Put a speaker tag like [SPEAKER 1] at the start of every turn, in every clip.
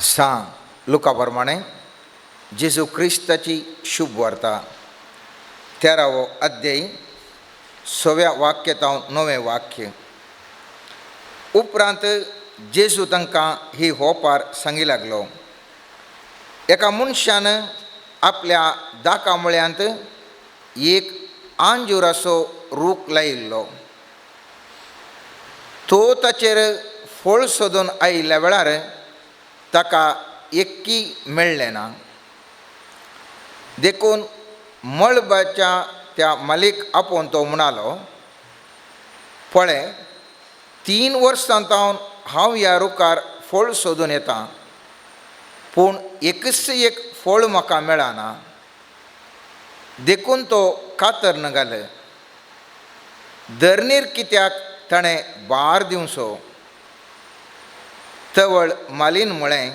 [SPEAKER 1] सांग लुका प्रमाणे जेजू क्रिस्ताची शुभ वार्ता 13वो अध्याय 6व्या वाक्य तावन 9वें वाक्य. उपरांत जेजू तांकां ही होपार सांगी लागलो. एका मनशान आपल्या दाका मुळ्यांत एक आंजुराचो रूख लायिल्लो. तो ताचेर फळ सोदून आयिल्ल्या वेळार ताका एक्की मेळ्ळें ना. देखून मळबाच्या त्या मालीक आपोवन तो म्हणालो, पळय 3 वर्सां तावन हांव ह्या रुखार फळ सोदून येता, पूण एकच एक फळ म्हाका मेळना. देखून तो कातर घाल. धरणीर कित्याक ताणें भार दिवचो. तवळ मालीन म्हळें,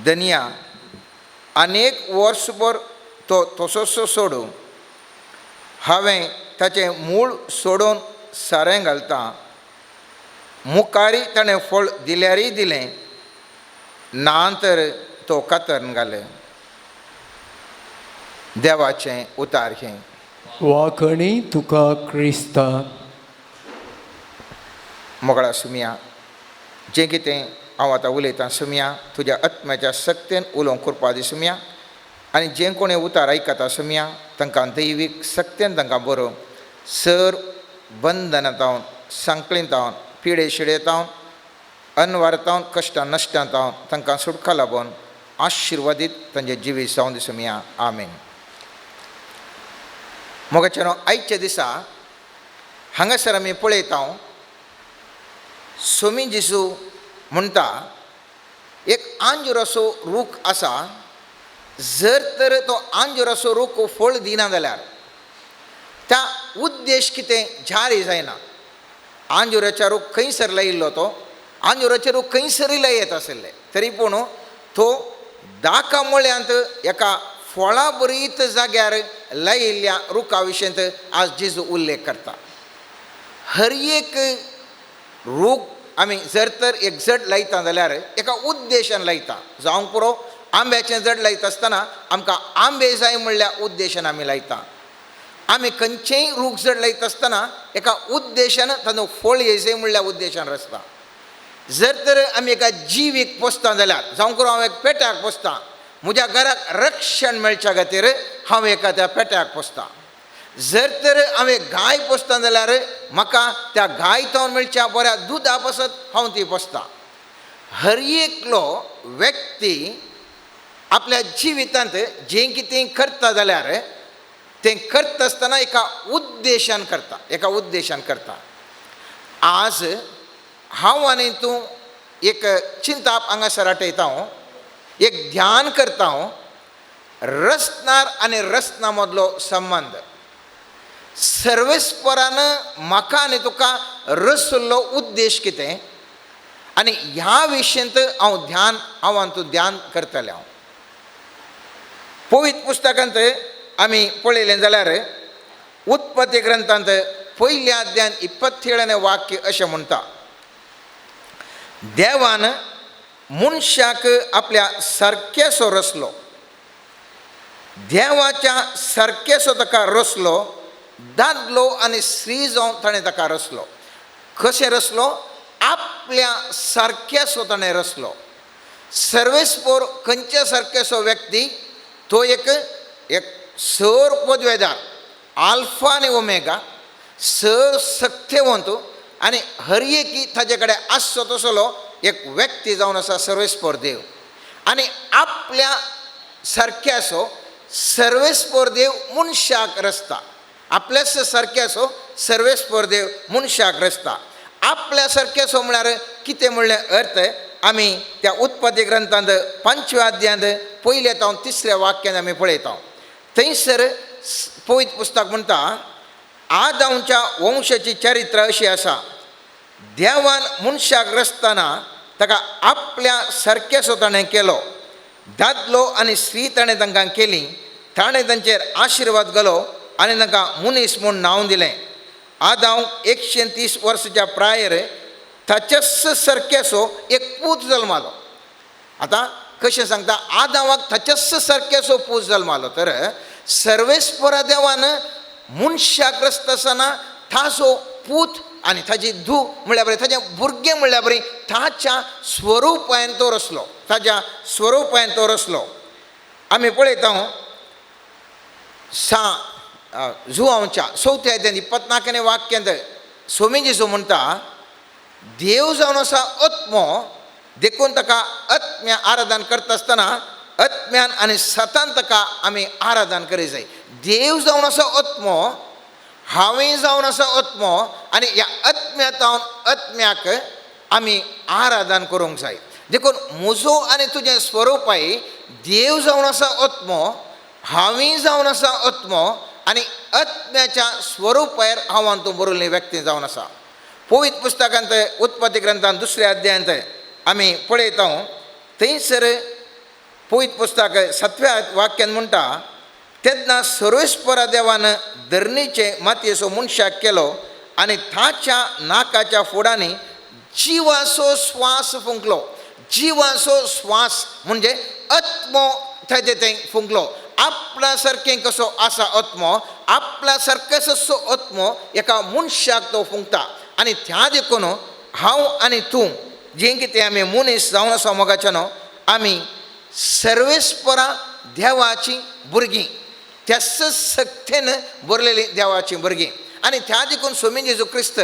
[SPEAKER 1] धनया अनेक वर्सभर तो तसोसो सोडूं, हांवें ताचें मूळ सोडून सारें घालता, मुखारी ताणें फळ दिल्यारय दिलें ना तर तो कातरन घाले. देवाचें उतार हें.
[SPEAKER 2] वाखणी तुका क्रिस्ता.
[SPEAKER 1] मोगळा सुमया, जें कितें हांव आतां उलयतां सुमया, तुज्या आत्म्याच्या सक्तेन उलोवंक करपा दी सुमया, आनी जें कोणें उतार आयकता सुमया तांकां दैवीक सक्तेन तांकां बरो सर बंधनां तावन, सांकळीं तावन, पिडे शिडे तावन, अनवार तावन, कश्टां नश्टां तावन तांकां सुटका लाबोवन आशिर्वादीत तांचे जिवीत जावन दी सुमया. आमेन. मोगाचें आयच्या दिसा हांगासर आमी पळयता सोमी जेजू म्हणटा, एक आंजुराचो रूख आसा, जर तर तो आंजुराचो रूख फळ दिना जाल्यार त्या उद्देश कितें जारी जायना. आंजुराचो रूख खंयसर लायिल्लो, तो आंजुराचे रूख खंयसरूय लायत आशिल्ले, तरी पूण तो दाका मुळ्यांत एका फळा बरीत जाग्यार लायिल्ल्या रुखा विशयंत आज जेजू उल्लेख करता. हर एक रूख आमी जर तर एक जड लायता जाल्यार एका उद्देशान लायता. जावंक पुरो आंब्याचें जड लायता आसतना आमकां आंबे जाय म्हणल्या उद्देशान आमी लायता. आमी खंयचेय रूख जड लायता आसतना एका उद्देशान ताजो फळ येयचें म्हणल्या उद्देशान रचता. जर तर आमी एका जिवीक पोसता जाल्यार, जावंक पुरो हांव एक पेट्याक पोसता, म्हज्या घराक रक्षण मेळच्या खातीर हांव एका त्या पेट्याक पोसता. जर तर हांव एक गाय पोसता जाल्यार म्हाका त्या गाय तावन मेळच्या बऱ्या दुदा पासत हांव ती पोसता. हर एकलो व्यक्ती आपल्या जिवितांत जें कितें करता जाल्यार तें करता आसतना एका उद्देशान करता, एका उद्देशान करता. आज हांव आनी तूं एक चिंताप हांगासर आठयता, हांव एक ध्यान करता, हांव रसनार आनी रसना मदलो संबंद. सर्वेस्परान म्हाका आनी तुका रसल्लो उद्देश कितें आनी ह्या विशयंत हांव ध्यान, हांव आनी तूं ध्यान करतलें. हांव पवित्र पुस्तकांत आमी पळयलें जाल्यार उत्पत्ती ग्रंथांत पयल्या अध्यान 27 वाक्य अशें म्हणटा, देवान मनशाक आपल्या सारकेसो रचलो, देवाच्या सारकेसो ताका रचलो, दादलो आनी स्त्री जावन ताणें ताका रचलो. कशें रचलो? आपल्या सारकेसो ताणें रचलो. सर्वेस्पोर खंयच्या सारकेसो व्यक्ती, तो एक एक सर पदवेदार, आल्फा आनी ओमेगा, सर सक्तेवंत आनी हर एकी ताजे कडेन आसचो तसलो एक व्यक्ती जावन आसा सर्वेस्पोर देव. आनी आपल्या सारक्याचो सर्वेस्पोर देव मनशाक रचता. आपल्याच सारक्याचो सर्वेस्पोर देव मनशाक रचता. आपल्या सारक्याचो म्हळ्यार कितें म्हणलें अर्थ आमी त्या उत्पत्ती ग्रंथांत 5व्या अध्यायांत पयल्या तावन 3ऱ्या वाक्यान आमी पळयता. थंयसर पवित्र पुस्तक म्हणटा, आदामच्या वंशाची चरित्र अशी आसा, देवान मनशाक रचतना ताका आपल्या सारकेसो ताणें केलो, दादलो आनी स्त्री ताणें तांकां केली, ताणें तांचेर आशिर्वाद घालो आनी तांकां मनीस म्हूण नांव दिलें. आदाम 130 वर्साच्या प्रायर ताच्याच सारकेसो एक पूत जल्मालो. आतां कशें सांगता, आदांवाक ताच्याच सारकेसो पूत जल्मालो तर सर्वेस्परा देवान मनशाक रचता आसतना ताजो पूत आनी ताजी धूव म्हणल्यार बरें, ताजें भुरगें म्हणल्यार बरें, ताच्या स्वरुपान तो रचलो, ताज्या स्वरुपान तो रचलो. आमी पळयता सा जुवांवच्या चवथ्या अध्यायांत 24 वाक्यांत स्वामी जेजू म्हणटा, देव जावन आसा आत्मो, देखून ताका आत्म्या आराधन करता आसतना आत्म्यान आनी सतान ताका आमी आराधन करी जाय. देव जावन आसा आत्मो, हांवें जावन आसा आत्मो, आनी ह्या आत्म्या आत्म्याक आमी आराधन करूंक जाय. देखून म्हजो आनी तुजें स्वरूपाय देव जावन आसा आत्मो, हांवें जावन आसा आत्मो, आनी आत्म्याच्या स्वरुपार हांव आनी तूं बरयल्ली व्यक्ती जावन आसा. पवित्र पुस्तकांत उत्पत्ती ग्रंथांत दुसऱ्या अध्यायांत आमी पळयता, थंयसर पवित्र पुस्तक 7व्या वाक्यान म्हणटा, तेन्ना सर्वेस्परा देवान धरणीचे मातयेचो मनशाक केलो आनी ताच्या नाकाच्या फुडांनी जिवाचो श्वास फुंकलो. जिवाचो श्वास म्हणजे आत्मो ताजे थंय फुंकलो. आपल्या सारकें कसो आसा आत्मो, आपल्या सारकेसो आत्मो एका मनशाक तो फुंकता. आनी त्या देखून हांव आनी तूं जें कितें आमी मनीस जावन आसा मोगाच्यान, आमी सर्वेस्परा देवाची भुरगीं, त्याच सक्तेन बरलेली देवाची भुरगीं. आनी त्या देखून स्वामी जेजू क्रिस्त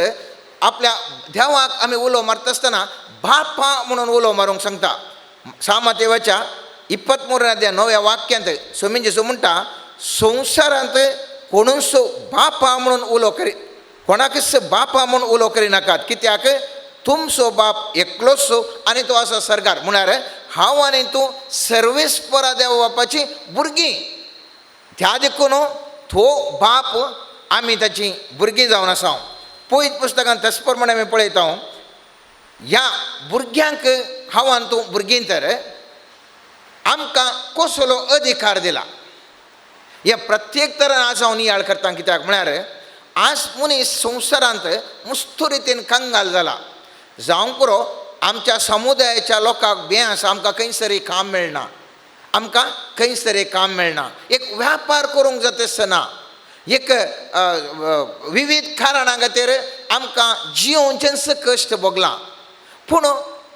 [SPEAKER 1] आपल्या देवाक आमी उलो मारता आसतना बापा म्हणून उलो मारूंक सांगता. सामातेवाच्या 23 अध्याय 9व्या वाक्यांत स्वामी जेजू म्हणटा, संवसारांत कोणूच बापा म्हणून उलो करी, कोणाकच बापा म्हणून उलो करिनाकात, कित्याक तुमचो बाप एकलोच आनी तो आसा सर्गार. म्हळ्यार हांव आनी तूं सर्वेस्परा देव बापाची भुरगीं. त्या देखून तो बाप आमी ताची भुरगीं जावन आसा. पवित्र पुस्तकांत तस प्रमाणे आमी पळयता, ह्या भुरग्यांक हांव आनी तूं भुरगीं तर आमकां कसलो अधिकार दिला हे प्रत्येक तरान आज हांव नियाळ करता. कित्याक म्हळ्यार आज मनीस संवसारांत मुस्तू रितीन कंगाल जाला. जावंक पुरो आमच्या समुदायाच्या लोकांक बें आसा, आमकां खंयसरी काम मेळना, आमकां खंयसरी काम मेळना, एक व्यापार करूंक जाता आसतना, एक विविध कारणां खातीर आमकां जियोवचेंच कश्ट भोगलां. पूण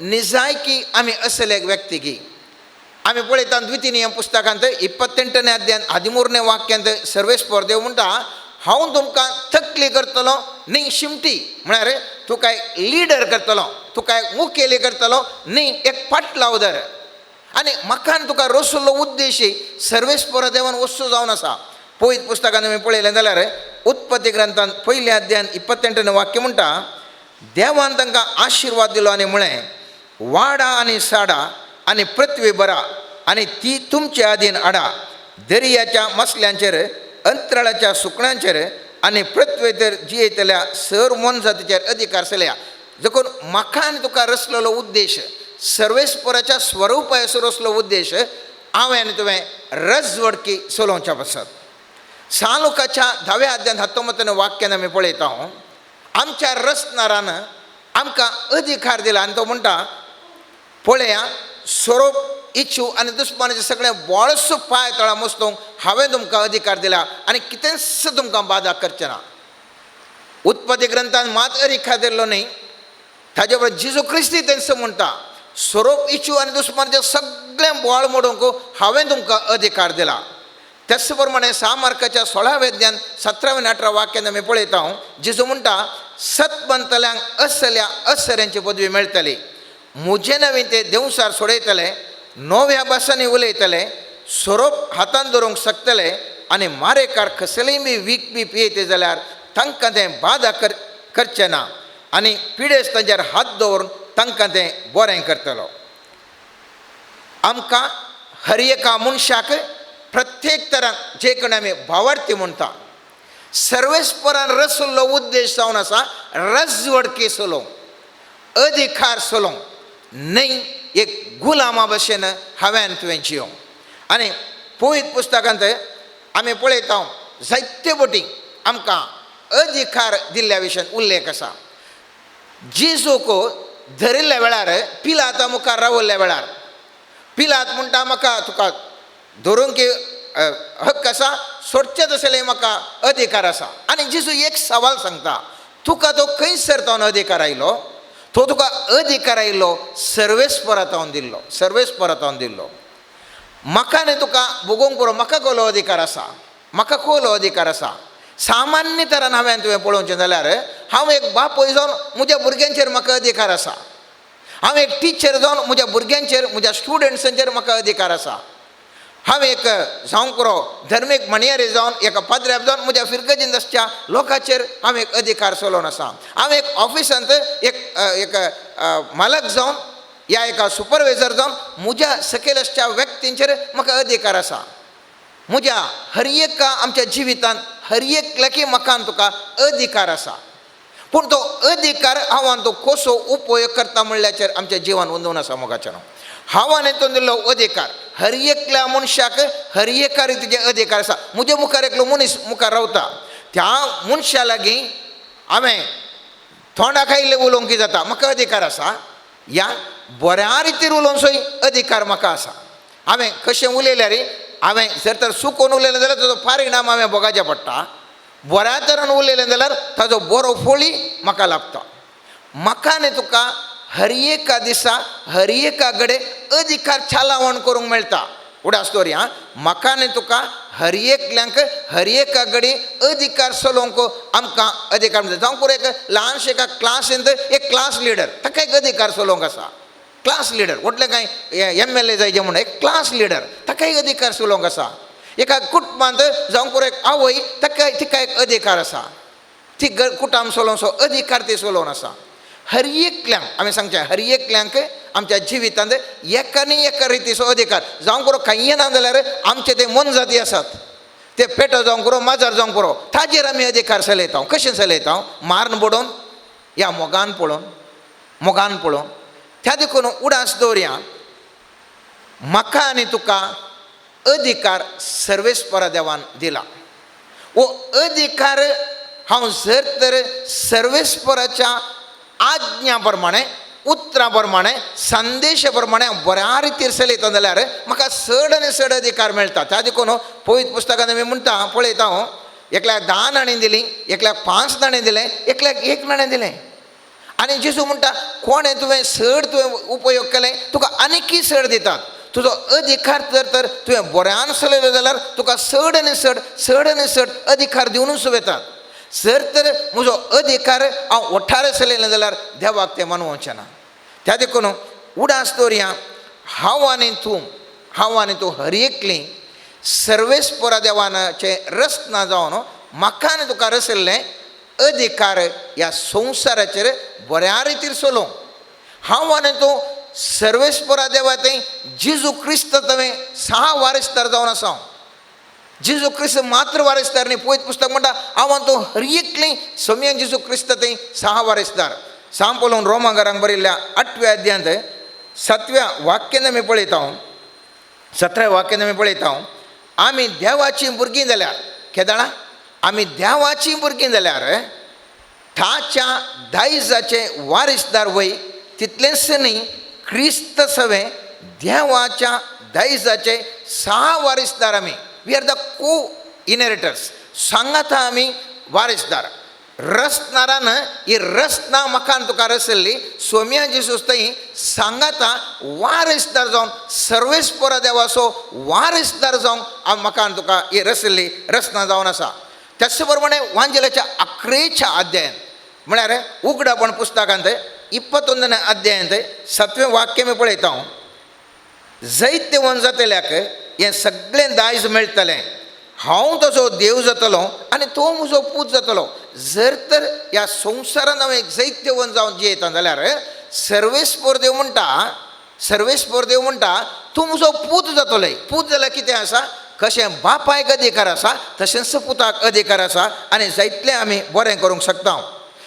[SPEAKER 1] निजायकी आमी असले एक व्यक्ती की आमी पळयता द्वितीय नियम पुस्तकांत 28 अध्याय 13 वाक्यांत सर्वेस्पर देव म्हणटा, हांव तुमकां तकली करतलो न्ही शिमटी, म्हळ्यार तुका एक लिडर करतलो, तुका एक मुखेली करतलो न्ही एक पाटलावदर. आनी म्हाका तुका रसलो उद्देश सर्वेस्पर देवान वस्तू जावन आसा. पवित्र पुस्तकान आमी पळयलें जाल्यार उत्पत्ती ग्रंथान 1 अध्याय 28 वाक्य म्हणटा, देवान तांकां आशिर्वाद दिलो आनी म्हळें, वाडा आनी साडा आनी पृथ्वी भरा आनी ती तुमचे आदीन हाडा, दर्याच्या मसल्यांचेर, अंतराळाच्या सुकण्यांचेर आनी पृथ्वेचेर जियेतल्या सर मोनजातीचेर अधिकार चलया. देखून म्हाका आनी तुका रचलेलो उद्देश सर्वेस्पराच्या स्वरुपाचो रचलो उद्देश हांवें आनी तुवें रजवडकी चलोवच्या पासत. सालुकाच्या 10व्या अध्यायांत 19 वाक्यान आमी पळयता, आमच्या रचणारान आमकां अधिकार दिला आनी तो म्हणटा, पळया स्वरूप इच्छू आनी दुस्मानाचे सगळे बोळस पांय तळा मस्तूंक हांवें तुमकां अधिकार दिला आनी कितेंच तुमकां बादा करचें ना. उत्पत्ती ग्रंथान मात अधिकार दिल्लो न्ही, ताजे बरोबर जेजू क्रिस्ती तेंच म्हणटा, स्वरूप इच्छू आनी दुस्मानाचे सगळें बोळ मोडूंक हांवें तुमकां अधिकार दिला. त्याच प्रमाणे 6 मार्काच्या 16व्या अध्यायान 17 आनी 18 वाक्यान आमी पळयता, जेजू म्हणटा, सत म्हणटल्यांक असल्या असऱ्यांची पदवी मेळटली, म्हजे नवीन ते देवसार सोडयतले, नव्या भासांनी उलयतले, सोरोप हातान धरूंक शकतले आनी मारेकार कसलेय बी वीख बी पियेते जाल्यार तांकां तें बादा करचें ना आनी पिडेस्त तांचेर हात दवरून तांकां तें बरें करतलो. आमकां हर एका मनशाक प्रत्येक तरान जे कडेन आमी भावार्थी म्हणटा, सर्वेस्परान रचल्लो उद्देश जावन आसा रजवडकी चलोवंक, अधिकार चलोवंक न्ही एक गुलामा भशेन हांवें तुवें जियोंक. आनी पवित्र पुस्तकांत आमी पळयता जायते बोटी आमकां अधिकार दिल्ल्या विशयान उल्लेख आसा. जेजूक धरिल्ल्या वेळार, पिलाता मुखार रावल्ल्या वेळार पिलात म्हणटा म्हाका तुका धरूंक हक्क आसा, सोडचें तसलें म्हाका अधिकार आसा. आनी जेजू एक सवाल सांगता, तुका तो खंयसर तावन अधिकार आयलो? तो तुका अधिकार आयलो सर्वेस्परा तावन दिल्लो, सर्वेस्परा तावन दिल्लो. म्हाका न्ही तुका भोगोवंक पुरो, म्हाका कसलो अधिकार आसा, म्हाका कसलो अधिकार आसा? सामान्य तरान हांवें तुवें पळोवचें जाल्यार हांव एक बापूय जावन म्हज्या भुरग्यांचेर म्हाका अधिकार आसा, हांव एक टिचर जावन म्हज्या भुरग्यांचेर म्हज्या स्टुडंट्सांचेर म्हाका अधिकार आसा, हांव एक जावंक पुरो धर्मीक म्हणयारी जावन एका पाद्र्याक जावन म्हज्या फिरगजीन आसच्या लोकांचेर हांव एक अधिकार चलोवन आसा, हांव एक ऑफिसांत एक एक मालक जावन या एका सुपरवायजर जावन म्हज्या सकयल आसच्या व्यक्तींचेर म्हाका अधिकार आसा. म्हज्या हर एका आमच्या जिवितांत हर एकल्याकी म्हाका तुका अधिकार आसा, पूण तो अधिकार हांव तो कसो उपयोग करता म्हणल्याचेर आमचें जिवन अंदून आसा. मोगाचें हांव आनी तो दिल्लो अधिकार हर एकल्या मनशाक हर एका रितीचे अधिकार आसा. म्हजे मुखार एकलो मनीस मुखार रावता, त्या मनशा लागीं हांवें तोंडा खायिल्लें उलोवंक जाता, म्हाका अधिकार आसा, या बऱ्या रितीर उलोवंक अधिकार म्हाका आसा. हांवें कशें उलयल्यार, हांवें जर तर चुकोन उलयलें जाल्यार ताजो परिणाम हांवें भोगाचें पडटा, बऱ्या तरान उलयलें जाल्यार ताजो बरो फळी म्हाका लाभता. म्हाका आनी तुका हर एका दिसा हर एका कडेन अधिकार चालावण करूंक मेळटा. उडास दवरया, म्हाका आनी तुका हर एकल्यांक हर एका कडेन अधिकार चलोवंक आमकां अधिकार मेळटा. जावं पुरो एक ल्हानशे एका क्लासींत एक क्लास लिडर, ताका एक अधिकार चलोवंक आसा. क्लास लिडर म्हटलें कांय MLA जायचे म्हणून एक क्लास लिडर ताका एक अधिकार चलोवंक आसा. एका कुटुंबांत जावं पुरो एक आवय ताका तिका एक अधिकार आसा, ती कुटुंब चलोवचो अधिकार ती चलोवन आसा. हर एकल्यांक आमी सांगचें, हर एकल्यांक आमच्या जिवितांत एका न्ही एका रितीचो अधिकार जावंक पुरो. कांय ना जाल्यार आमचे ते मोनजाती आसात, ते पेटो जावंक पुरो, माजर जावंक पुरो, ताजेर आमी अधिकार चलयता. कशें चलयता? मारून बडोवन या मोगान पळोवन, मोगान पळोवन. त्या देखून उडास दवरया, म्हाका आनी तुका अधिकार सर्वेस्परा देवान दिला. वो अधिकार हांव जर तर सर्वेस्पराच्या आज्ञा प्रमाणे, उतरां प्रमाणे, संदेशा प्रमाणे बऱ्या रितीर चलयता जाल्यार म्हाका चड आनी चड अधिकार मेळटा. त्या देखून पवित्र पुस्तकांत आमी म्हणटा, पळयता हांव, एकल्याक 10 नाणीं दिलीं, एकल्याक 5 नाणीं दिलें, एकल्याक 1 नाणें दिलें. आनी जेजू म्हणटा, कोणें तुवें चड तुवें उपयोग केलें तुका आनीकय चड दितात. तुजो अधिकार जर तर तुवें बऱ्यान चलयलो जाल्यार तुका चड आनी चड, चड आनी चड अधिकार दिवनूच वतात. जर तर म्हजो अधिकार हांव ओठार चलयलें जाल्यार देवाक तें मनोवचें ना. त्या देखून उडास दवरया, हांव आनी तूं, हांव आनी तूं हर एकलीं सर्वेस्परा देवानाचें रचना जावन म्हाका आनी तुका रचिल्लें अधिकार ह्या संवसाराचेर बऱ्या रितीर चलोवंक. हांव आनी तूं सर्वेस्परा देवा थंय जेजू क्रिस्त तुवें 6 वारसदार जावन आसा. जेजू क्रिस्त मात्र वारसदार न्ही, पवित्र पुस्तक म्हणटा हांव आनी तूं हर एकलीं सोमयान जेजू क्रिस्त थंय 6 वारसदार. सांग पळोवन रोमांगारांक बरयल्ल्या 8व्या अध्यायांत 7व्या वाक्यान आमी पळयता, 17व्या वाक्यान आमी पळयता, आमी देवाचीं भुरगीं जाल्यार, केदाळा आमी देवाचीं भुरगीं जाल्यार ताच्या दायजाचे वारसदार वय, तितलेंच न्ही क्रिस्त सवें देवाच्या दायजाचे 6 वारसदार आमी. We are the co inheritors, सांगाता आमी वारसदार. रचणारान ही रचना म्हाका तुका रचल्ली सोम्या जेजू थंय सांगाता वारसदार जावन सर्वेस्परा देवाचो वारसदार जावन म्हाका तुका ही रचल्ली रचना जावन आसा. त्याच प्रमाणे वांजेलाच्या 11च्या अध्यायांत म्हळ्यार उगडापण पुस्तकांत 21 अध्यायांत 7वें वाक्य मी पळयता, जैत्यवंत जातल्याक हें सगळें दायज मेळटलें, हांव तसो देव जातलो आनी तो म्हजो पूत जातलो. जर तर ह्या संवसारान हांव एक जैत्यवंत जावन जियेता जाल्यार सर्वेस्पर देव म्हणटा, सर्वेस्पर देव म्हणटा तूं म्हजो पूत जातलो. पूत जाल्यार कितें आसा, कशें बापायक अधिकार आसा तशेंच पुताक अधिकार आसा आनी जायतलें आमी बरें करूंक शकता.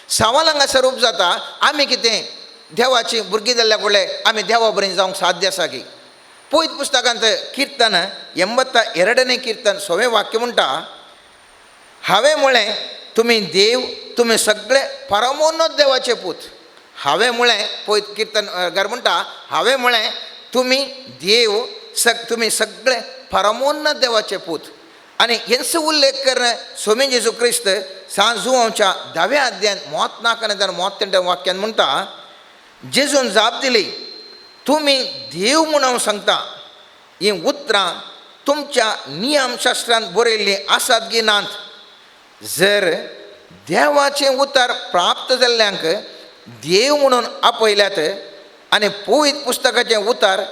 [SPEAKER 1] सवाल हांगासर रूप जाता, आमी कितें देवाची भुरगीं जाल्ल्या फुडें आमी देवा बरें जावंक साध्य आसा की? पवित्र पुस्तकांत कीर्तन 82ನೇ कीर्तन 6वें वाक्य म्हणटा, हांवें म्हळें तुमी देव, तुमी सगळे परमोन्नत देवाचे पूत. हांवें म्हळें, पवित्र कीर्तनकार म्हणटा, हांवें म्हळें तुमी देव तुमी सगळे परमोन्न देवाचे पूत. आनी हेंच उल्लेख करून स्वामी जेजू क्रिस्त सांजुवांच्या 10व्या अध्यायान मोत नाका आनी मोत तेंच्या वाक्यान म्हणटा, जेजून जाप दिली, तुमी देव म्हूण हांव सांगता, हीं उतरां तुमच्या नियमशास्त्रांत बरयल्लीं आसात गी नात? जर देवाचें उतर प्राप्त जाल्ल्यांक देव म्हणून आपयल्यात आनी पवित्र पुस्तकाचें उतर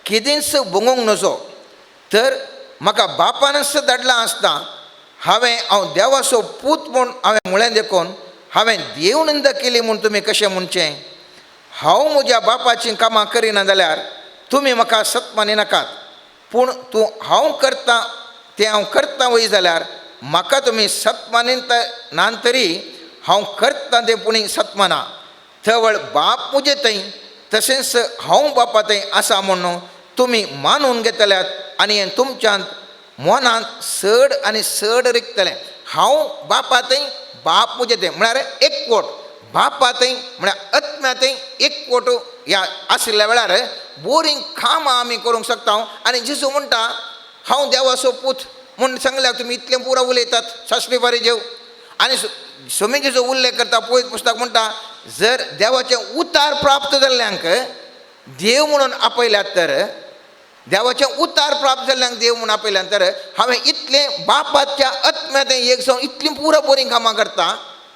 [SPEAKER 1] कितेंच भोंगूंक नजो, तर म्हाका बापानच धाडलां आसता हांवें हांव देवाचो पूत म्हूण हांवें म्हळें देखून हांवें देव निंदा केली म्हूण तुमी कशें म्हणचें? हांव म्हज्या बापाचीं कामां करिना जाल्यार तुमी म्हाका सत मानिनाकात, पूण तूं हांव करता तें हांव करता वय जाल्यार म्हाका तुमी सत मानिता ना तरी हांव करता तें पुणी सत माना. थवळ बाप म्हजे थंय तशेंच हांव बापा थंय आसा म्हणून तुमी मानून घेतल्यात आनी हें तुमच्यांत मनांत चड आनी चड रिगतलें. हांव बापा थंय बाप म्हजे थंय म्हळ्यार एक कोट, बापा थंय म्हळ्यार आत्म्या थंय एक कोट ह्या आशिल्ल्या वेळार बोरींग कामां आमी करूंक शकता. आनी जेजू म्हणटा हांव देवाचो पूत म्हूण सांगल्यार तुमी इतलें पुरो उलयतात सासणी बरें जेव. आनी स्वामी जेजू उल्लेख करता पवित्र पुस्तक म्हणटा, जर देवाचें उतार प्राप्त जाल्ल्यांक देव म्हणून आपयल्यात तर देवाचें उतार प्राप्त जाल्ल्यांक देव म्हणून आपयल्यात तर हांवें इतलें बापाच्या आत्म्या एक जावन इतलीं पुरो बरीं कामां करता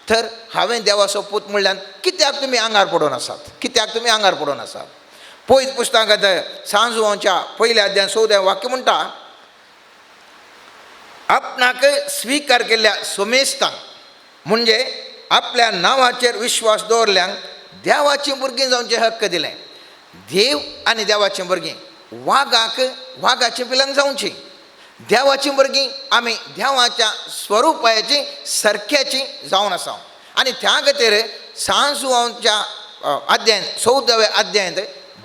[SPEAKER 1] तर हांवें देवाचो पूत म्हणल्यान कित्याक तुमी आंगार पडून आसात? कित्याक तुमी आंगार पडून आसात? पवित्र पुस्तकांत सांजुवांच्या 1 अध्याय 14 वाक्य म्हणटा, आपणाक स्विकार केल्ल्या सोमेस्तांक म्हणजे आपल्या नांवाचेर विश्वास दवरल्यांक देवाचीं भुरगीं जावचे हक्क दिलें. देव आनी देवाचीं भुरगीं वागाक वागाचीं पिलां जावचीं, देवाचीं भुरगीं आमी देवाच्या स्वरुपाची सारक्याची जावन आसा. आनी त्या खातीर सांजुवांच्या अध्यायान 14व्या अध्यायांत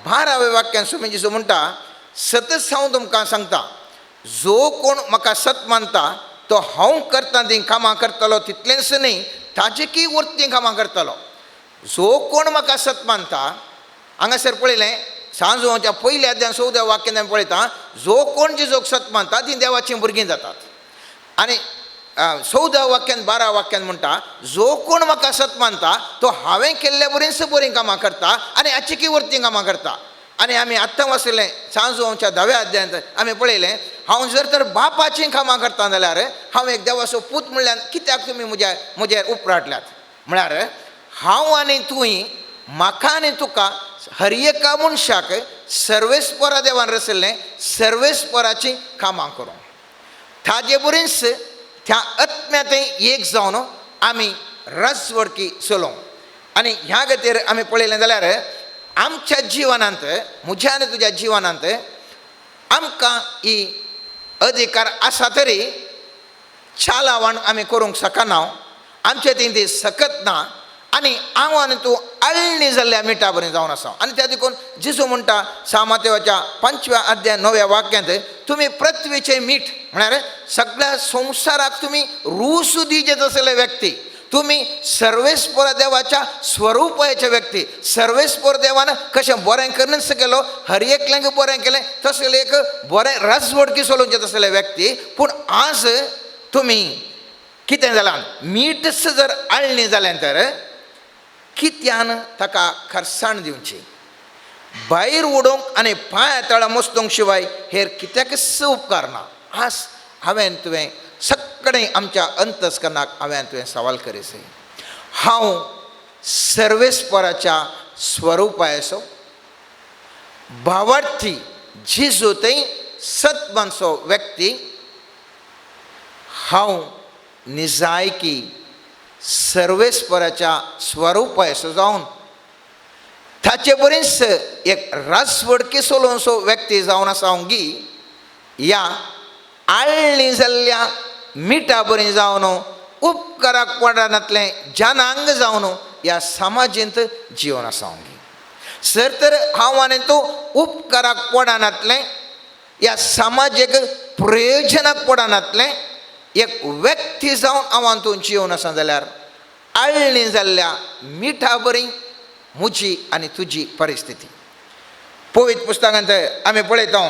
[SPEAKER 1] 12व्या वाक्यान स्वामी जेजू म्हणटा, सतच हांव तुमकां सांगता, जो कोण म्हाका सत मानता तो हांव करता तीं कामां करतलो तितलेंच न्ही ताजे की वरतीं कामां करतलो. जो कोण म्हाका सत मानता, हांगासर पळयलें सांजुवांच्या 1 अध्याय 14 वाक्यान आमी पळयता, जो कोण जेजूक सत मानता तीं देवाचीं भुरगीं जातात. आनी 14 वाक्यान 12 वाक्यान म्हणटा, जो कोण म्हाका सत मानता तो हांवें केल्ल्या बरींच बरीं कामां करता आनी हाची वरतीं कामां करता. आनी आमी आत्तां वाचलें सांजुवांच्या 10व्या अध्यायांत आमी पळयलें, हांव जर तर बापाचीं कामां करता जाल्यार हांव एक देवाचो पूत म्हणल्यार कित्याक तुमी म्हजेर उपराटल्यात? म्हळ्यार हांव आनी तुवें म्हाका आनी तुका हर एका मनशाक सर्वेस्परा देवान रचल्लें सर्वेस्पराचीं कामां करूंक ताजे बरींच त्या आत्म्या थंय एक जावन आमी रजवडकी चलोवंक. आनी ह्या खातीर आमी पळयलें जाल्यार आमच्या जिवनांत म्हज्या आनी तुज्या जिवनांत आमकां ही अधिकार आसा तरी चालावण आमी करूंक शकना, आमचे थंय ती सकत ना आनी हांव आनी तूं आळणी जाल्ल्या मिठा बरें जावन आसा. आनी त्या देखून जेजू म्हणटा सामातेवाच्या 5व्या अध्याय 9व्या वाक्यांत, तुमी पृथ्वीचें मीठ म्हळ्यार सगळ्या संवसाराक तुमी रूस दिजे तसले व्यक्ती, तुमी सर्वेस्पर देवाच्या स्वरुपाचे व्यक्ती. सर्वेस्पर देवान कशें बरें करूनच केलो, हर एकल्यांक बरें केलें तसले एक बरें राजवडकी चलोवचें तसले व्यक्ती. पूण आज तुमी कितें जालां, मीठच जर आळणी जालें तर कित्यान ताका खरसाण दिवची, भायर उडोवंक आनी पांया तळा मस्तूंक शिवाय हेर कित्याकच उपकारना. आज हांवें तुवें सगळें आमच्या अंतस्करणाक हांवें तुवें सवाल करीसे, हांव सर्वेस्पराच्या स्वरुपाचो भावार्थी जेजू थंय सत मानचो व्यक्ती, हांव निजायकी सर्वेस्पराच्या स्वरुपाचो जावन ताचे बरीच एक राजवडकी चलोवचो व्यक्ती जावन आसा हांव गी ह्या आळणी जाल्ल्या मिठा बरी जावन उपकाराक पडनातलें जनांग जावन ह्या समाजेंत जिवन आसा हांव गी. सर तर हांव आनी तूं उपकाराक पडनातलें ह्या समाजेक प्रयोजनाक पडनातलें एक व्यक्ती जावन हांव आनी तूं जिवन आसा जाल्यार आळणी जाल्ल्या मिठा बरी म्हजी आनी तुजी परिस्थिती. पवित्र पुस्तकांत आमी पळयता,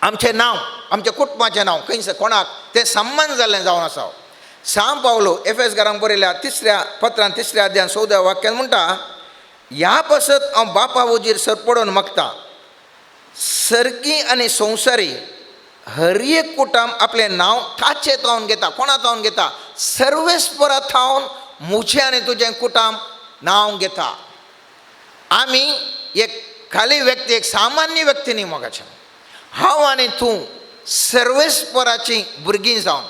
[SPEAKER 1] आमचें नांव, आमच्या कुटुंबाचें नांव खंयसर कोणाक तें सम्मान जाल्लें जावन आसा. सांव पावलो एफेस घरांक बरयल्या तिसऱ्या पत्रान तिसऱ्या अध्यान 14 वाक्यान म्हणटा, ह्या पासत हांव बापा वजीर सरपडोवन मागता, सर्गी आनी संवसारी हर एक कुटुंब आपलें नांव ताचें थावन घेता. कोणा थावन घेता? सर्वेस्परा थावन म्हजें आनी तुजें कुटुंब नांव घेता. आमी एक खाली व्यक्ती, एक सामान्य व्यक्ती न्ही मोगाचें. हांव आनी तूं सर्वेस्पराचीं भुरगीं जावन,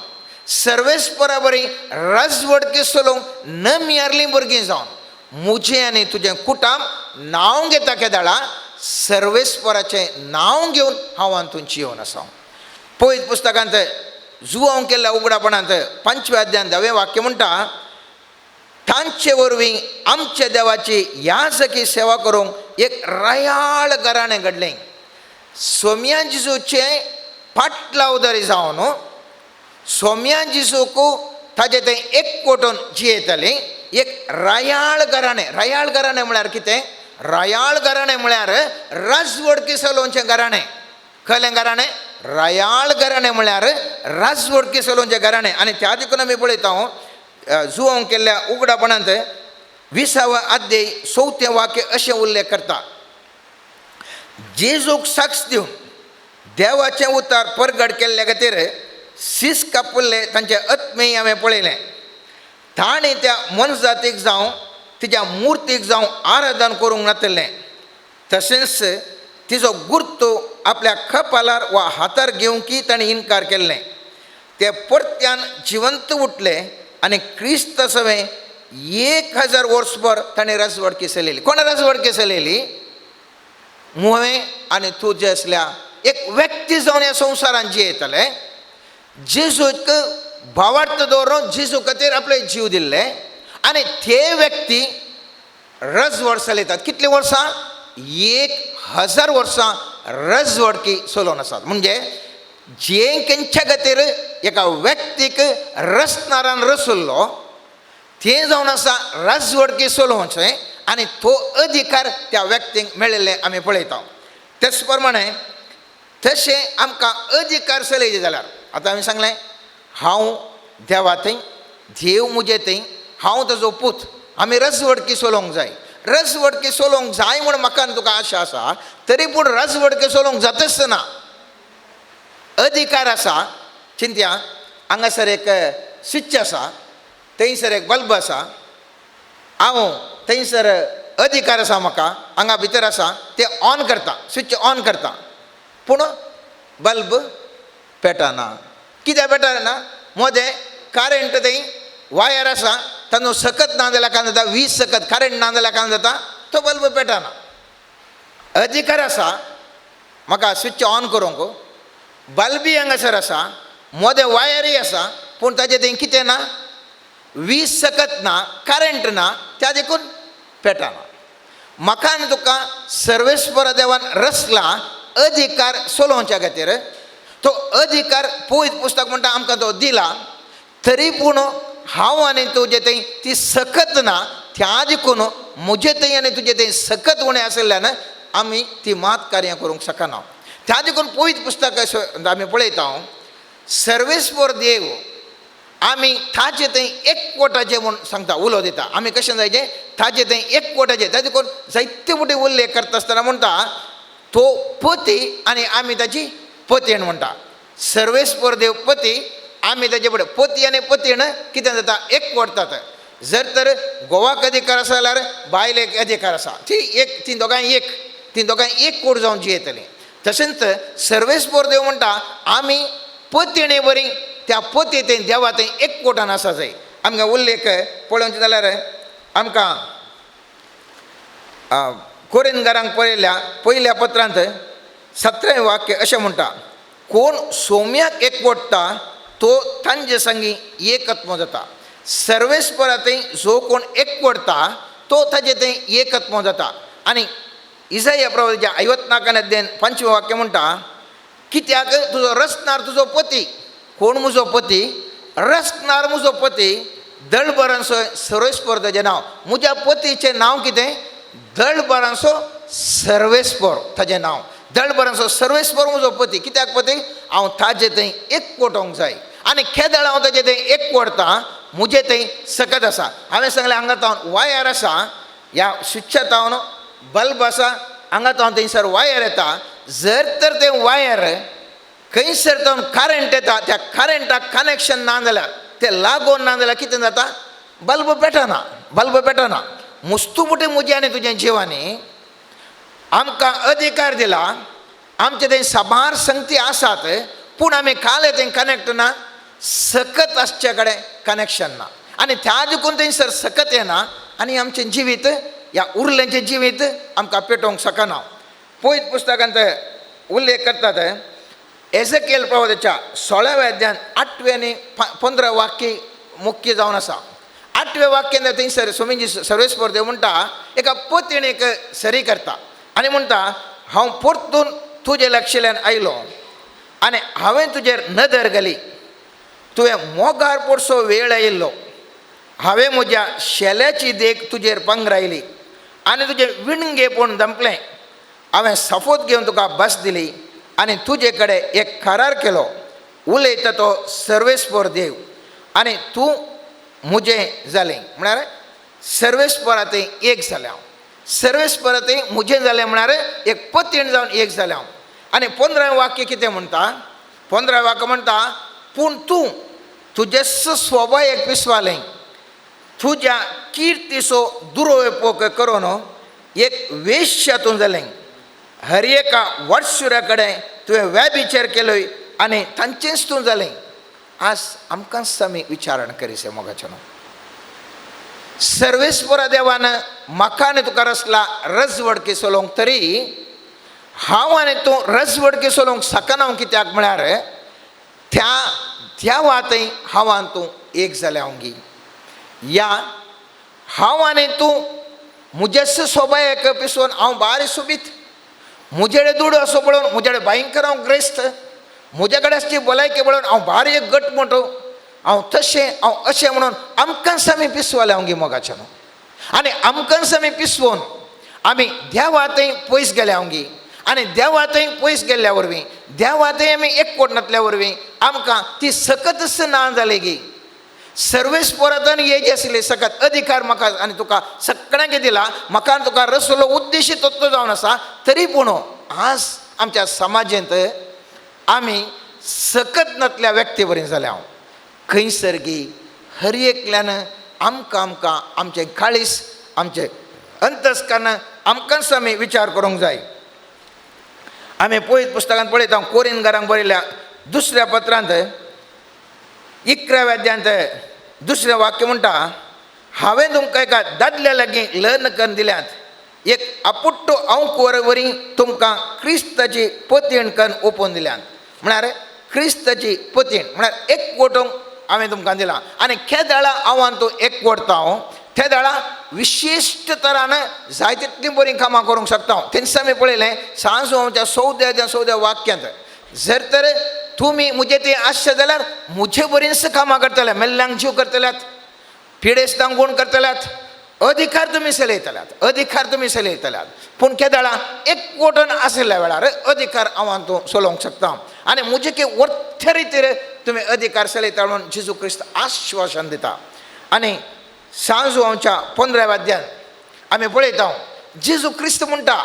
[SPEAKER 1] सर्वेस्परा बरी राजवडकी चलोवंक नमियारलीं भुरगीं जावन म्हजें आनी तुजें कुटुंब नांव घेता. केदाळा सर्वेस्पराचें नांव घेवन हांव आनी तूं जियोन आसा. पवित्र पुस्तकांत जुवांव केल्ल्या उगडापणांत 5व्या अध्यान 10वें वाक्य म्हणटा, तांचे वरवीं आमच्या देवाची याजकी सेवा करूंक एक रयाळ घराणें घडलें. सोम्या जेजूचें पाटलावदारी जावन सोम्या जेजूक ताजें तें एकवटून जियेतालीं एक रयाळ घराणें. रयाळ घराणें म्हळ्यार कितें? रयाळ घराणें म्हळ्यार राजवडकी चलोवचें घराणें. खंयलें घराणें? रयाळ घराणें म्हळ्यार राजवडकी चलोवचें घराणें. आनी त्या देखून आमी पळयता जुवांव केल्ल्या उगडापणांत 20वा अध्याय 4थें वाक्य अशें उल्लेख करता, जेजूक साक्ष दिवन देवाचें उतार परगट केल्ल्या खातीर सीस कापुल्ले तांचे आत्मेय हांवें पळयलें. ताणें त्या मनजातीक जावं तिच्या मुर्तीक जावं आराधन करूंक नातिल्लें, तशेंच तिजो गुर्तो आपल्या कपालार वा हातार घेवंकय ताणें इनकार केल्लें. ते परत्यान जिवंत उठले आनी क्रिस्त सवें 1000 वर्सभर ताणें राजवडकी चलयली. कोणा राजवडकी चलयली? मुवें आनी तूं जे आसल्या एक व्यक्ती जावन ह्या संवसारान जियेतले, जेजूक भावार्थ दवरून जेजू खातीर आपले जीव दिल्ले आनी ते व्यक्ती रजवड चलयतात. कितलीं वर्सां? 1000 वर्सां रजवडकी चलोवन आसात. म्हणजे जे खंयच्या खातीर एका व्यक्तीक रसनारान रसल्लो तें जावन आसा राजवडकी चलोवचें आनी तो अधिकार त्या व्यक्तीक मेळिल्ले आमी पळयता. तेच प्रमाणे तशें आमकां अधिकार चलयचे जाल्यार आतां हांवें सांगलें, हांव देवा थंय, देव म्हजे थंय, हांव ताजो पूत, आमी रजवडकी चलोवंक जाय. रजवडकी चलोवंक जाय म्हूण म्हाका आनी तुका आशा आसा, तरी पूण रजवडकी चलोवंक जातच ना. अधिकार आसा. चिंत्या, हांगासर एक स्विच आसा, थंयसर एक बल्ब आसा, हांव थंयसर अधिकार आसा म्हाका, हांगा भितर आसा तें ऑन करता, स्विच ऑन करता, पूण बल्ब पेटना. कित्याक पेटना? मोदें करंट थंय वायर आसा, तांचो सकत ना जाल्यार कांय जाता, वीज सकत करंट ना जाल्यार कांय जाता, तो बल्ब पेटना. अधिकार आसा म्हाका स्विच ऑन करूंक, बल्बी हांगासर आसा, मोदें वायरूय आसा, पूण ताजें थंय कितें ना, वीज सकत ना, करंट ना, त्या देखून पेटना. म्हाका आनी तुका सर्वेस्पर देवान रचला अधिकार चलोवच्या खातीर. तो अधिकार पवित्र पुस्तक म्हणटा आमकां तो दिला, तरी पूण हांव आनी तुजे थंय ती सकत ना, त्या देखून म्हजे थंय आनी तुजे थंय सकत उणें आशिल्ल्यान आमी ती मात कार्यां करूंक शकना. त्या देखून पवित्र पुस्तक आमी पळयता, सर्वेस्पर देव आमी ताचे थंय एकवटाचें म्हूण सांगता, उलो दिता. आमी कशें जायचें? ताचे थंय एकवटाचें. त्या देखून जायते फावटी उल्लेख करता आसतना म्हणटा तो पती आनी आमी ताची पतीण म्हणटा. सर्वेस्पर देव पती, आमी ताचे फुडें पती आनी पतीण कितें जाता? एकवटतात. जर तर घोवाक अधिकार आसा जाल्यार बायलेक अधिकार आसा, ती एक, ती दोगांय एक, ती दोगांय एकवट जावन जियेतलीं. तशेंच सर्वेस्पर देव म्हणटा आमी पतीणे बरी त्या पती थंय देवा थंय एकवटान आसा जाय. आमकां उल्लेख पळोवचें जाल्यार आमकां कोरिनगारांक पळयल्या पयल्या पत्रांत 17वें वाक्य अशें म्हणटा, कोण सोम्याक एकवटता तो तांचे संगी एकत्म जाता. सर्वेस्परा थंय जो कोण एकवटता तो ताजे थंय एकत्म जाता. आनी इजाया प्रवाच्या 54 अध्याय 5वें वाक्य म्हणटा, कित्याक तुजो रचणार तुजो पती. कोण म्हजो पती? रचणार म्हजो पती, दळबरांचो सर्वेस्पर ताजें नांव. म्हज्या पतीचें नांव कितें? दळबरांचो सर्वेस्पोर ताजें नांव, दळबरांचो सर्वेस्पोर म्हजो पती. कित्याक पती? हांव ताजे थंय एकवटोंक जाय आनी केदळ हांव ताजे थंय एकवटतां म्हजे थंय सकत आसा. हांवें सांगलें हांगा तावन वायर आसा, ह्या स्विच्चा तावन बल्ब आसा, हांगा तावन थंयसर वायर येता. जर तर तें वायर खंयसर तावन करंट येता, त्या करंटाक कनेक्शन ना जाल्यार, तें लागून ना जाल्यार कितें जाता? Bulb पेटना, bulb पेटना. मुस्तुपुटी म्हजें आनी तुजें जिवानी आमकां अधिकार दिला, आमचे थंय साबार संगती आसात, पूण आमी काले थंय कनेक्ट ना, सकत आसचे कडेन कनेक्शन ना आनी त्या देखून थंयसर सकत येना आनी आमचें जिवीत ह्या उरलेंचें जिवीत आमकां पेटोवंक शकना. पयत पुस्तकांत उल्लेख करतात एझेकियल प्रवादाच्या 16व्या अध्यायान 8वें आनी 15 वाक्य मुख्य जावन आसा. 8व्या वाक्यान थंयसर स्वामीजी सर्वेस्पोर देव म्हणटा एका पतीणेक सरी करता आनी म्हणटा हांव परतून तुजे लक्षल्यान आयलो आनी हांवें तुजेर नदर घाली, तुवें मोगार पोरसो वेळ आयिल्लो, हांवें म्हज्या शेल्याची देख तुजेर पंगरायली आनी तुजें विणगेपण दंपलें, हांवें सफोत घेवन तुका बस दिली आनी तुजे कडेन एक करार केलो, उलयता तो सर्वेस्पोर देव आनी तूं म्हजें जालें. म्हळ्यार सर्वेस्पोरा थंय एक जालें हांव, सर्वेस्पोरा थंय म्हजें जालें म्हळ्यार एक पतीण जावन एक जालें हांव. आनी 15वें वाक्य कितें म्हणटा? 15वें वाक्य म्हणटा पूण तूं तुजेच स्वभाव एक पिसवालें, तुज्या किर्तीचो दुरुपयोग करून एक वेश्यातूं जालें, हर एका वर्सुऱ्या कडेन तुवें व्यभिचार केलोय आनी तांचेंच तूं जालें. आज आमकांच आमी विचारण करीसे मोगाचें न्हू. सर्वेस्पोरा देवान म्हाका आनी तुका रसला रजवडकी चलोवंक, तरी हांव आनी तूं रजवडकी चलोवंक शकना. कित्याक म्हळ्यार त्या देवा थंय हांव आनी तूं एक जालें हांव गी, या हांव आनी तूं म्हजेच सोबायेक पिसोवन हांव बारी सोबीत, म्हजे दुडू असो पळोवन म्हजे कडेन भयंकर हांव ग्रेस्त, म्हजे कडेन आसची भलायकी पळोवन हांव भारी एक गट मोटो, हांव तशें हांव अशें म्हणून आमकांच आमी पिसवाले हांव गी मोगाचें न्हू. आनी आमकांच आमी पिसवोन आमी देवा थंय पयस गेले हांव गी, आनी देवा थंय पयस गेल्ल्या वरवीं, देवा थंय आमी एकवट नातल्या वरवीं आमकां ती सकतच ना जाली गी. सर्वेस्पोरांत हे जे आशिल्ले सकत अधिकार म्हाका आनी तुका सगळ्यांक दिला, म्हाका आनी तुका रसलो उद्देशी तत्व जावन आसा, तरी पूण आज आमच्या समाजेंत आमी सकत नातल्या व्यक्ती बरी जाल्या हांव. खंयसर गी हर एकल्यान आमकां आमकां आमचें काळीस आमचें अंतस्कर्ण आमकांच आमी विचार करूंक जाय. आमी पळयत पुस्तकांत पळयता कोरिनगारांक बरयल्या 2ऱ्या पत्रांत 11व्या अध्यायांत 2रें वाक्य म्हणटा हांवें तुमकां एका दादल्या लागीं लग्न करून दिल्यात, एक आपुट्टो अंकुर वरी तुमकां क्रिस्ताची पतीण करून ओपोवन दिल्यात. म्हळ्यार क्रिस्ताची पतीण म्हळ्यार एकवटोवंक हांवें तुमकां दिलां आनी केदळा हांव आनी तूं एकवटता हांव त्या वेळा विशिश्ट तरान जाय तितलीं बरीं कामां करूंक शकता हांव. तेन्ना आमी पळयलें सांजवाच्या 14व्या वाक्यांत जर तर तुमी म्हजे ते आसचे जाल्यार म्हजे बरींच कामां करतले, मेल्ल्यांक जीव करतल्यात, पिडेस्तांक गुण करतल्यात, अधिकार तुमी चलयतल्यात, अधिकार तुमी चलयतल्यात. पूण केदळा एकवटून आशिल्ल्या वेळार अधिकार हांव आनी तूं चलोवंक शकता आनी म्हजे की वर्थ रितीर तुमी अधिकार चलयता म्हणून जेजू क्रिस्त आश्वासन दिता. आनी सांजवाच्या 15व्या अध्यायान आमी पळयता जेजू क्रिस्त म्हणटा,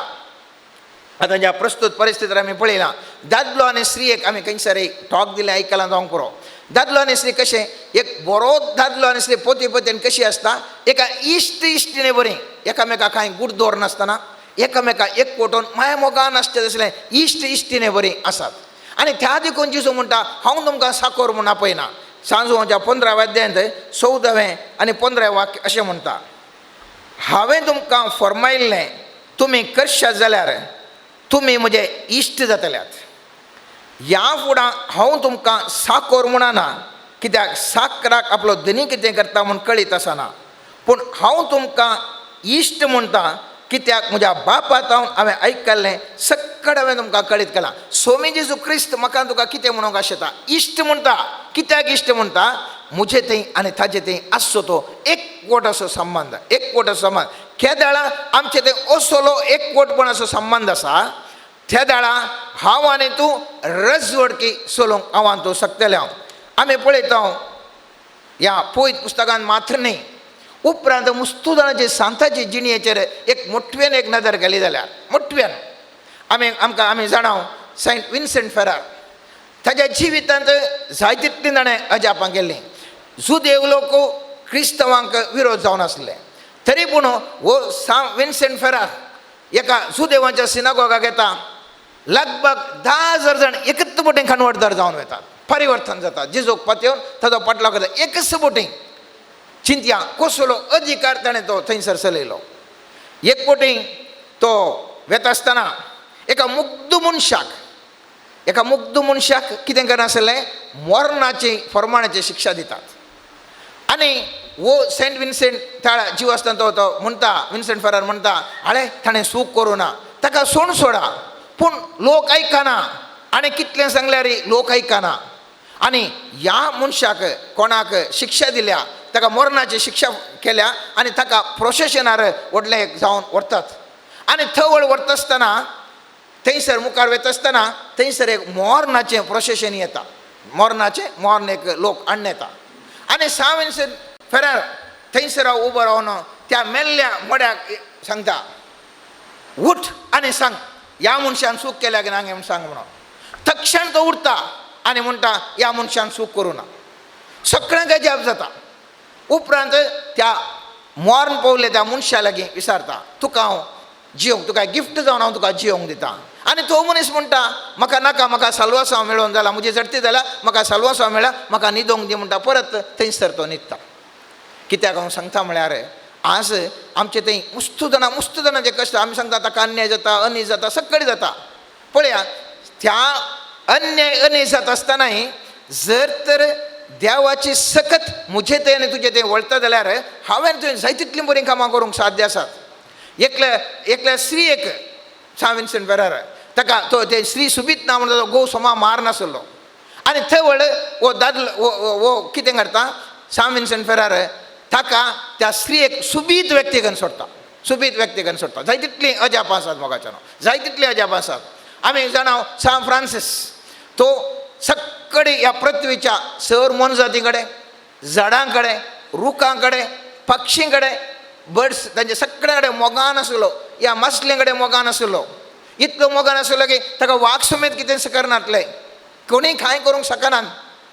[SPEAKER 1] आतां ज्या प्रस्तूत परिस्थितीर आमी पळयलां दादलो आनी स्त्रीयेक आमी खंयसर एक टॉक दिलें आयकलां जावंक पुरो. दादलो आनी स्त्री कशें एक बरो दादलो आनी स्त्री पोती पोतयेन कशी आसता, एका इश्ट इश्टिणे बरी एकामेका कांय गूट दवरनासतना एकामेका एकवटून माया मोगान आसचें तसलें इश्ट इश्टिणे बरी आसात. आनी त्या देखून जेजू म्हणटा हांव तुमकां साकोर म्हूण आपयना. सांजवाच्या 15व्या अध्यायांत 14वें आनी 15वें वाक्य अशें म्हणटा हांवें तुमकां फर्मायिल्लें तुमी करशात जाल्यार तुमी म्हजे इश्ट जातल्यात. ह्या फुडां हांव तुमकां साकोर म्हणना, कित्याक साकराक आपलो धनी कितें करता म्हूण कळीत आसना, पूण हांव तुमकां इश्ट म्हणटा कित्याक म्हज्या बापा हांवें आयकल्लें सगळें हांवें तुमकां कळीत केलां. स्वामी जेजू क्रिस्त म्हाका तुका कितें म्हणूंक आशेता? इश्ट म्हणटा. कित्याक इश्ट म्हणटा? मुजे थंय आनी ताजे थंय आसचो तो एकवट असो संबंद, एकवट असो संबंद. केदाळा आमचे थंय असलो एकवटपणाचो संबंद आसा, त्या दाळा हांव आनी तूं रजवडकी चलोवंक हांव आनी तूं शकतलें. हांव आमी पळयता ह्या पवित्र पुस्तकान मात्र न्ही, उपरांत मुस्तू जाणाचे सांताचे जिणेचेर एक मोटव्यान एक नदर घाली जाल्यार मोटव्यान आमी आमकां आमी जाणाव सेंट विन्सेंट फेरार ताज्या जिवितांत जाय तितलीं ताणें अजापां केल्लीं. जुदेव लोक क्रिस्तवांक विरोध जावन आसले तरी पूण हो सा विन्सेंट फेरार एका जुदेवांच्या सिनागोगाक येता, लगभग 10,000 जाण एकच बोटीन खाणवटदार जावन वतात, परिवर्तन जाता. जेजूक पातयेवन ताजो पाटलाव करता एकच बोटीन. चिंतया कसलो अधिकार ताणें तो थंयसर चलयलो. एक बोटीन तो वेता आसतना एका मुग्ध मनशाक, एका मुग्ध मनशाक कितें करनासलें, मरणाची फर्माणाची शिक्षा दितात. आनी वो सेंट विन्सेंट त्या जीव आसतना तो तो म्हणटा, विन्सेंट फेरार म्हणटा, आळे ताणें सूख करूं ना, ताका सोण सोडा. पूण लोक आयकना आनी कितलें सांगल्यार लोक आयकना. आनी ह्या मनशाक कोणाक शिक्षा दिल्या, ताका मरणाची शिक्षा केल्या आनी ताका प्रोसेशनार व्हडलें एक जावन व्हरतात. आनी थवळ व्हरता आसतना थंयसर मुखार वयता आसतना थंयसर एक मरणाचें प्रोसेशन येता, मरणाचें मरण एक लोक हाडून येता. आनी सा विन्सेंट फेरार थंयसर उबो रावन त्या मेल्ल्या मड्याक सांगता, उठ आनी सांग ह्या मनशान चूक केल्या की ना म्हूण सांग म्हणून. तक्षण तो उठता आनी म्हणटा ह्या मनशान चूक करूं ना. सगळ्यांक अजाप जाता. उपरांत त्या मरण पावले त्या मनशा लागीं विचारता, तुका हांव जियोंक, तुका गिफ्ट जावन हांव तुका जियोंक दिता. आनी तो मनीस म्हणटा, म्हाका नाका, म्हाका साल्वासांव मेळोवन जाला, म्हजी झडती जाल्या, म्हाका साल्वासांव मेळ्ळा, म्हाका न्हिदोंक दी म्हणटा. परत थंयसर तो न्हिदता. कित्याक हांव सांगता म्हळ्यार आज आमचे थंय मुस्तू जाणां, मुस्तू जाणांचे कश्ट आमी सांगता, ताका अन्याय जाता, अनीज जाता, सगळें जाता. पळया त्या अन्याय अनीज जाता आसतनाय जर तर देवाची सकत म्हजे थंय आनी तुजे थंय वळटा जाल्यार हांवें तुवें जाय तितलीं बरीं कामां करूंक साध्य आसात. एकल्या एकल्या स्त्रीयेक सा विन्सेंट फेरार ताका तो ते स्त्री सुबीत ना म्हणून घोव सोमा मार नासलो. आनी थंय व्हड हो दादलो हो कितें करता, सा विन्सेंट फेरार ताका त्या स्त्रीयेक सुबीत व्यक्ती करून सोडटा, सुबीत व्यक्ती करून सोडटा. जाय तितलीं अजापां आसात मोगाच्यानो, जाय तितलीं अजापां आसात. आमी जाणा सा फ्रांसीस तो सगळे ह्या पृथ्वीच्या सर मोनजाती कडेन, झाडां कडेन, रुखां कडेन, पक्षीं कडेन, बर्ड्स तांचे सगळ्या कडेन मोगान आसलो, ह्या मासले कडेन मोगान आसलो. इतलो मोगान आसलो की ताका वाग समेत कितें करनातलें, कोणी कांय करूंक शकनात,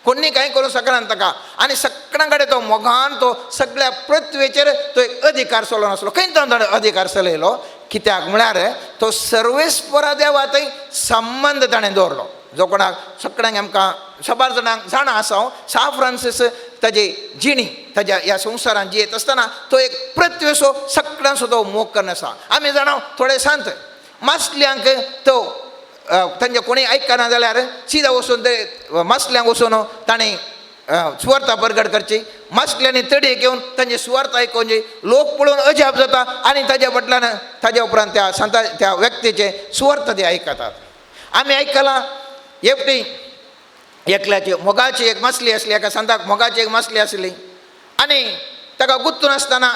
[SPEAKER 1] कोणी कांय करूंक शकनात ताका. आनी सगळ्यां कडेन तो मोगान तो सगळ्या पृथ्वीचेर तो एक अधिकार चलोवन आसलो. खंय तो अधिकार चलयलो, कित्याक म्हळ्यार तो सर्वेस्परा देवा थंय संबंद ताणें दवरलो. जो कोणाक सगळ्यांक आमकां साबार जाणांक जाणा आसा हांव, सा फ्रांसीस ताजी जिणी ताज्या ह्या संवसारांत जियेत आसतना तो एक पृथ्वीचो सगळ्यांचो तो मोग करून आसा. आमी जाणा थोडे सांत मासल्यांक तो तांचे कोणीय आयकना जाल्यार सिदा वचून ते मासल्यांक वचून ताणें सुवार्ता परगट करची, मासल्यांनी तडयेक घेवन तांची सुवार्ता आयकोवची, लोक पळोवन अजाप जाता आनी ताज्या फाटल्यान ताज्या उपरांत त्या सांता त्या व्यक्तीचे सुवार्ता ते आयकतात. आमी आयकलां एकटी एकल्याची मोगाची एक मासली आसली, एका सांताक मोगाची एक मासली आसली आनी ताका गुत्तून आसतना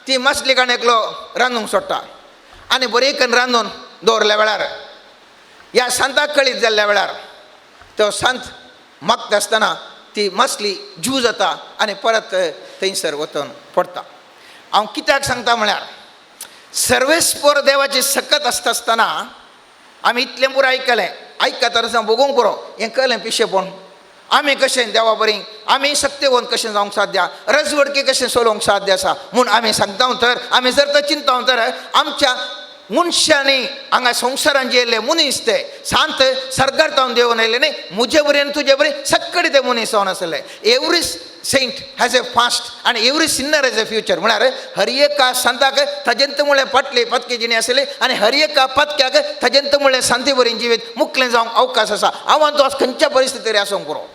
[SPEAKER 1] ती मासली काण एकलो रांदूंक सोडटा आनी बरी करून रांदून दवरल्या वेळार ह्या सांताक कळीत जाल्ल्या वेळार तो सांत मागता आसतना ती मासली जीव जाता आनी परत थंयसर वचून पडटा. हांव कित्याक सांगता म्हळ्यार सर्वेस्पर देवाची सकत आसता आसतना आमी इतलें पुरो आयकलें, आयकता आसतना भोगूंक पुरो हें कळ्ळें पिशेपण. आमी कशें देवा बरी आमी शक्तिवंत कशें जावंक साध्य, रजवडकी कशें चलोवंक साध्य आसा म्हूण आमी सांगता तर आमी जर तर चिंता तर आमच्या मनशांनी हांगा संवसारान जे येयल्ले मनीस ते सांत सर्गार जावन देवून येयले न्ही, म्हजे बरी आनी तुजे बरी सगळे ते मनीस जावन आसले. Every saint has a past आनी every sinner has a future. म्हळ्यार हर एका सांताक ताजेंत म्हळ्यार पाटले पातके जिणे आसले आनी हर एका पातक्याक ताजेंत म्हळ्यार सांती बरी जिवीत मुकलें जावंक अवकाश आसा. हांव आनी तूं आज खंयच्या परिस्थितीर आसूंक पुरो,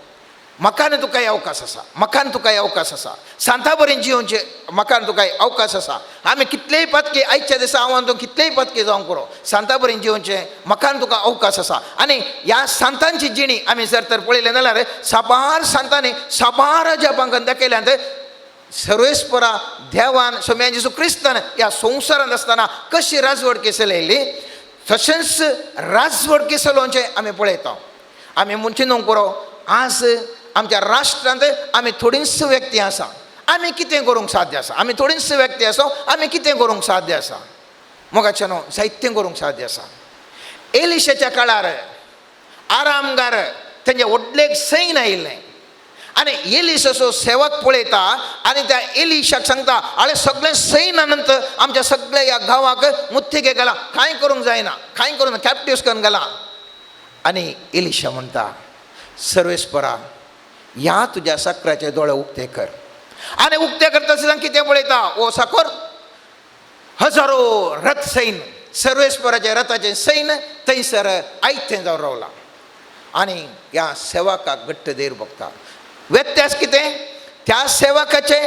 [SPEAKER 1] म्हाका आनी तुका अवकाश आसा, म्हाका आनी तुका अवकाश आसा सांता बरें जिवनचे, म्हाका आनी तुका अवकाश आसा. आमी कितलेय पातके आयच्या दिसा हांव आनी तूं कितलेय पातके जावंक पुरो, सांता बरें जिवनचे म्हाका आनी तुका अवकाश आसा. आनी ह्या सांतांची जिणी आमी जर तर पळयलें जाल्यार साबार सांतांनी साबार अजापांक दाखयल्यांत. सर्वेस्परा देवान सोम्या जेजू क्रिस्तान ह्या संवसारांत आसतना कशी राजवटकी चलयली तशेंच राजवटकी चलोवचें आमी पळयता. आमी म्हूण चिंतूंक पुरो, आज आमच्या राष्ट्रांत आमी थोडींच व्यक्ती आसा, आमी कितें करूंक साध्य आसा? आमी थोडींच व्यक्ती आसा, आमी कितें करूंक साध्य आसा? मोगाच्यानो जायतें करूंक साध्य आसा. एलिशाच्या काळार आरामगार तेंचे व्हडलें एक सैन आयिल्लें आनी एलिशाचो सेवक पळयता आनी त्या एलिशाक सांगता, आळे सगळें सैन अनंत आमच्या सगळ्या ह्या गांवाक मुत्तिके गेला, कांय करूंक जायना, कांय करूंक कॅप्टिव्स करून गेला. आनी एलिशा म्हणटा, सर्वेस्परा ह्या तुज्या साकराचे दोळे उक्ते कर. आनी उक्ते करता आसतना कितें पळयता? ओ साकर हजारो रथ सैन, सर्वेस्पराचे रथाचें सैन थंयसर आयतें जावन रावलां. आनी ह्या सेवकाक घट्ट धीर भोगता. व्यत्यास कितें? त्या सेवकाचे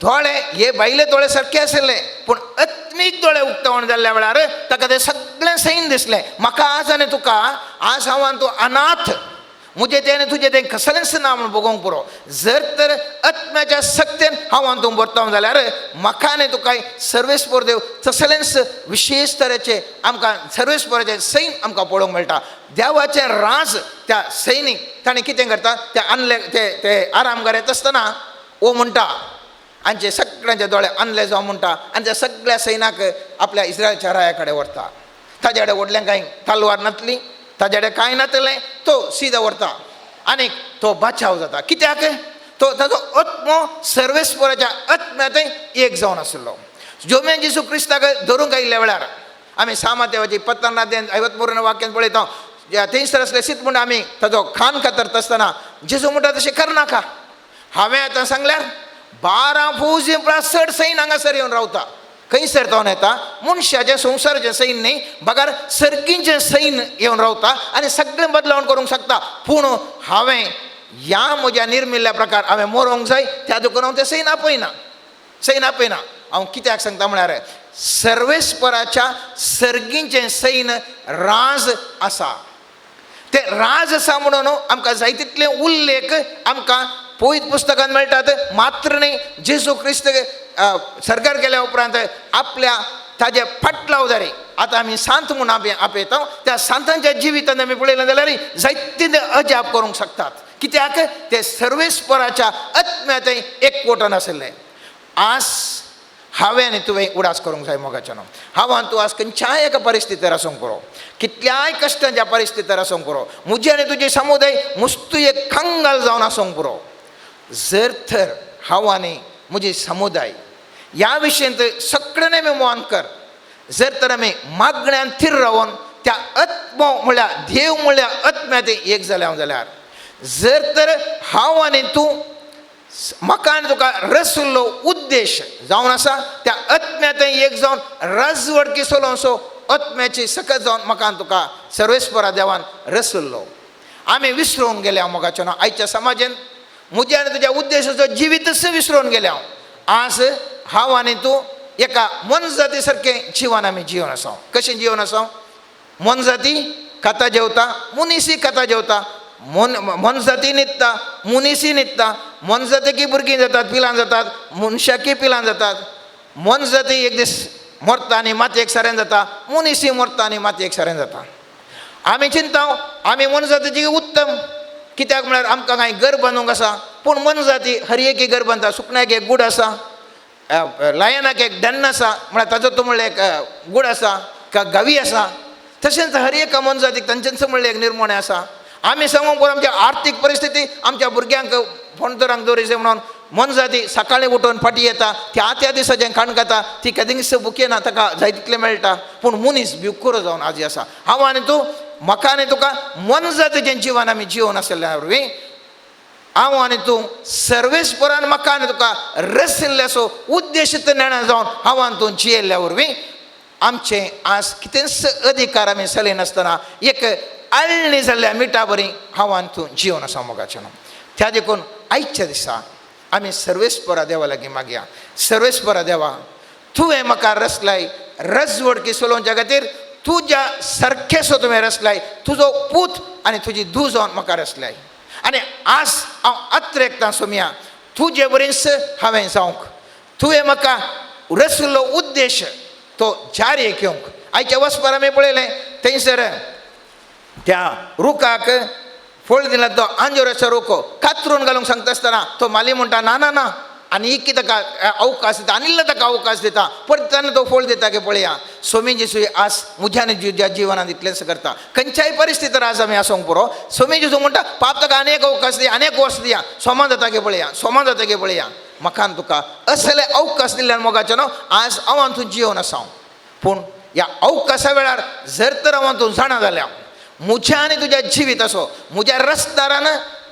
[SPEAKER 1] दोळे हे बायले दोळे सारके आशिल्ले, पूण आत्मीक दोळे उक्तावण जाल्ल्या वेळार ताका तें सगळें सैन दिसलें. म्हाका आज आनी तुका आज हांव आनी तूं अनाथ, म्हजें तें आनी तुजें तें कसलेंच ना म्हूण भोगोवंक पुरो. जर तर आत्म्याच्या सक्तेन हांव आनी तूं बरताव जाल्यार म्हाका आनी तुका सर्वेस्पर देव तसलेंच विशेश तरेचें आमकां सर्वेस्पराचें सैन आमकां पळोवंक मेळटा. देवाचें राज त्या सैनीक ताणें कितें करता, ते आणले ते ते आरामगार येता आसतना ओ म्हणटा, आमचे सगळ्यांचे दोळे आणले जावं म्हणटा आनी त्या सगळ्या सैनाक आपल्या इस्रायलच्या राया कडेन व्हरता. ताजे कडेन व्हडलें कांय तलवार नासली, ताजे कडेन कांय नासलें, तो सिदा व्हरता आनी तो बाचाव जाता. कित्याक? तो ताजो आत्मो सर्वेस्पराच्या आत्म्यांत एक जावन आशिल्लो. जोम्या जेजू क्रिस्ताक धरूंक आयिल्ल्या वेळार आमी सामादेवाची पत्तनादेन 53 वाक्यान पळयता, थंयसर आसले सीत म्हूण आमी ताजो खान कातरता आसतना जेजू म्हणटा तशें करनाका. हांवें आतां सांगल्यार 12 फौजी परस चड सैन हांगासर येवन रावता. खंयसर जावन येता? मनशाचें संवसाराचें सैन न्ही, बगर सर्गींचें सैन येवन रावता आनी सगळें बदलावण करूंक शकता. पूण हांवें ह्या म्हज्या निर्मिल्ल्या प्रकार हांवें मरोंक जाय, त्या देखून हांव तें सैन आपयना, सैन आपयना. हांव कित्याक सांगता म्हळ्यार सर्वेस्पराच्या सर्गींचें सैन राज आसा. ते राज आसा म्हणून आमकां जाय तितले उल्लेख आमकां पवित्र पुस्तकांत मेळटात. मात्र न्ही, जेजू क्रिस्त सरकार गेल्या उपरांत आपल्या ताजे फाटलावदारी आतां आमी सांत म्हूण आपयता, त्या सांतांच्या जिवितांत आमी पळयलें जाल्यार जायते ते अजाप करूंक शकतात. कित्याक? ते सर्वेस्पराच्या आत्म्यांत एकवटान आशिल्ले. आज हांवें आनी तुवें उडास करूंक जाय मोगाच्यान. हांव आनी तूं आज खंयच्याय एका परिस्थितीर आसूंक पुरो, कितल्याय कश्टांच्या परिस्थितीर आसूंक पुरो, म्हजी आनी तुजी समुदाय मुस्तू एक कंगाल जावन आसूंक पुरो, जर तर हांव आनी म्हजी समुदाय ह्या विशयांत सगळ्यांनी आमी मोहन कर, जर तर आमी मागण्यान थीर रावन त्या आत्मो म्हळ्यार देव म्हळ्यार आत्म्यांत एक जाल्या जाल्यार, जर तर हांव आनी तूं म्हाका आनी तुका रसुल्लो उद्देश जावन आसा त्या आत्म्यांत एक जावन राजवडकी चलोवचो आत्म्याची सकत जावन म्हाका आनी तुका सर्वेस्परा देवान रसुल्लो. आमी विसरून गेल्या मोगाचो ना आयच्या समाजान म्हज्या आनी तुज्या उद्देशाचो जिवीतच विसरून गेल्या. आज हांव आनी तूं एका मोनजाती सारकें जिवन आमी जिवन आसा. कशें जिवन आसा? मोनजाती खाता जेवता, मनीसय खाता जेवता, मोनजाती न्हिदता, मनीसय न्हिदता. मोनजातीकी भुरगीं जातात, पिलां जातात, मनशाकी पिलां जातात. मोनजाती एक दीस मरता आनी मातयेक सारें जाता, मनीसय मरता आनी मातयेक सारें जाता. आमी चिंता आमी मोनजातीची उत्तम, कित्याक म्हळ्यार आमकां कांय घर बांदूंक आसा, पूण मोनजाती हर एकी घर बांदता. सुकण्याक एक गूड आसा, लायनाक एक डन्न आसा, म्हळ्यार ताजो तो म्हणल्यार एक गूड आसा, गावी आसा. तशेंच हर एका मोनजातीक तांचेंच म्हणल्यार एक निर्मणें आसा. आमी सांगूंक पुरो आमच्या आर्थीक परिस्थिती आमच्या भुरग्यांक फोंडतरांक दवरिचें म्हणून मोनजाती सकाळीं उठून फाटीं येता, त्या त्या दिसाचें खाण खाता, ती केदींच भुकेना, ताका जाय तितलें मेळटा. पूण मनीस भिवकुरो जावन आजी आसा. हांव आनी तूं, म्हाका आनी तुका मोनजातीचें जिवन आमी जिवन आशिल्ल्या वरवीं हांव आनी तूं सर्वेस्परान म्हाका आनी तुका रसिल्ल्याचो उद्देश नेणा जावन हांव आनी तूं जियेल्ल्या वरवीं आमचें आज कितेंच अधिकार आमी चलयनासतना एक आळणी जाल्ल्या मिठा बरी हांव आनी तूं जिवन आसा मोगाचें. त्या देखून आयच्या दिसा आमी सर्वेस्परा देवा लागीं मागया. सर्वेस्परा देवा, तुवें म्हाका रचलाय रजवडकी चलोवच्या खातीर, तुज्या सारकेसो तुवें रचलाय, तुजो पूत आनी तुजी धूव जावन म्हाका रचलाय. आनी आज हांव अत्रेकतां सोमया तुजे बरीच हांवें जावंक, तुवें म्हाका रचलो उद्देश तो जारी घेवंक. आयच्या वचपार आमी पळयलें थंयसर त्या रुखाक फळ दिला तो आंजोराचो रूख कातरून घालूंक सांगता आसतना तो माली म्हणटा ना ना ना, आनी एक ताका अवकाश दिता, आनी इल्लो ताका अवकाश दिता, परत तेन्ना तो फळ दिता की पळया. स्वामी जेजू आज म्हज्या आनी तुज्या जिवनांत इतलेंच करता. खंयच्याय परिस्थितीर आज आमी आसूंक पुरो, स्वामी जेजू म्हणटा पाप ताका आनी एक अवकाश दिया, आनी एक वर्स दिया, सोमा जाता की पळया, सोमा जाता की पळया. म्हाका आनी तुका असले अवकाश दिल्ल्यान मोगाचें न्हू आज हांव आनी तूं जिवन आसा. पूण ह्या अवकाशा वेळार जर तर हांव तूं जाणा जाल्या म्हज्या आनी तुज्या जिविताचो, म्हज्या रस्तारान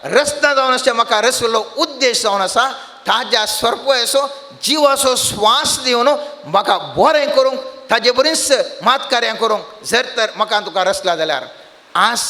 [SPEAKER 1] रस्ता जावन आसच्या म्हाका रसलो उद्देश जावन आसा, ताज्या स्वरपयाचो जिवाचो श्वास दिवन म्हाका बरें करूंक, ताजे बरीच मात कार्यां करूंक जर तर म्हाका तुका रसला जाल्यार आज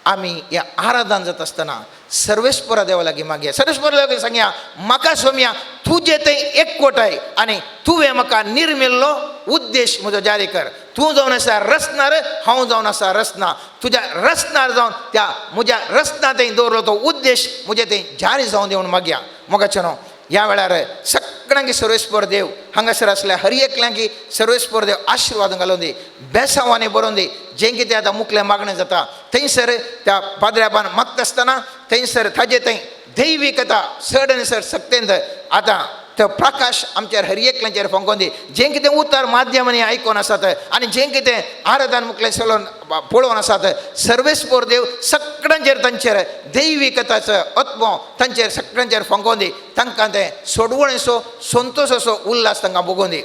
[SPEAKER 1] आमी ह्या आराधन जाता आसतना सर्वेस्परा देवा लागीं मागया. सर्वेस्परा लागीं सांगया म्हाका सोमया तुजें तें एकवटाय आनी तुवें म्हाका निर्मिल्लो उद्देश म्हजो जारी कर. तूं जावन आसा रचणार, हांव जावन आसा रचना, तुज्या रचणार जावन त्या म्हज्या रचना थंय दवरलो तो उद्देश म्हजें थंय जारी जावन दी म्हणून मागया. मोगाचें न्हू ह्या वेळार सगळ्यांकी सर्वेस्पर देव हांगासर आसल्या हर एकल्यांकी सर्वेस्पर देव आशिर्वाद घालून दी, बेसांवांनी बरोवन दी. जें कितें आतां मुखलें मागणें जाता थंयसर त्या पाद्र्याबान मागता आसतना थंयसर ताजे थंय दैविकता चड आनी चड सक्तेंत आतां तो प्रकाश आमचेर हर एकल्याचेर फांकोवन दी. जें कितें उतर माध्यमांनी आयकोन आसात आनी जें कितें आराधन मुखलें चलोवन पळोवन आसात, सर्वेस्पर देव सगळ्यांचेर तांचेर दैविकताचो आत्मो तांचेर सगळ्यांचेर फांकोवन दी. तांकां तें सोडवणेचो संतोशाचो उल्हास तांकां भोगोवन दी.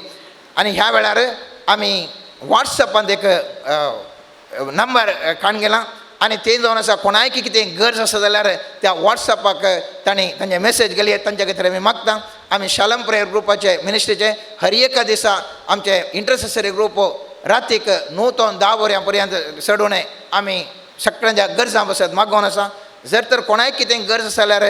[SPEAKER 1] आनी ह्या वेळार आमी वॉट्सएपांत एक नंबर काडून गेला आनी ते जावन आसा कोणायकी कितें गरज आसा जाल्यार त्या वॉट्सएपाक तांणी तांचे मेसेज गेली, तांच्या खातीर आमी मागता. आमी शालम प्रेयर ग्रुपाचे मिनिस्ट्रीचे हर एका दिसा आमचे इंटरसेसरी ग्रुप रातीक 9 to 10 वरां पर्यंत चडोवणे आमी सगळ्यांच्या गरजां पासत मागोवन आसा. जर तर कोणाय कितें गरज आसा जाल्यार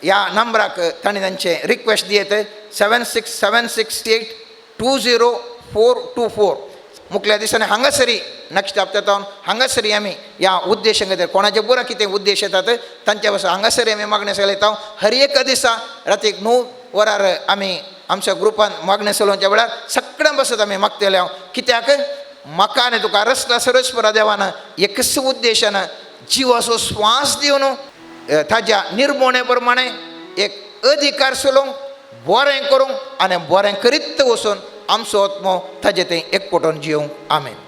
[SPEAKER 1] ह्या नंबराक तांणी तांचे रिक्वेस्ट दियत 7676820424. मुखल्या दिसांनी हांगासरी नेक्स्ट हप्त्यांत हांगासरी आमी ह्या उद्देशां खातीर कोणाचे बरो कितें उद्देश येतात तांच्या पासून हांगासरी आमी मागणें चलयता. हर एका दिसा रातीक 9 वरार आमी आमच्या ग्रुपान मागणें चलोवच्या वेळार सगळ्यां पासत आमी मागतले हांव, कित्याक म्हाका आनी तुका रसला सर्वेस्परा देवान एकच उद्देशान जिवाचो श्वास दिवन ताज्या निर्मोणे प्रमाणे एक अधिकार चलोवंक, बरें करूंक आनी बरें करीत वचून आमचो आत्मो ताजे थंय एकवटून जिवंक. आमेन.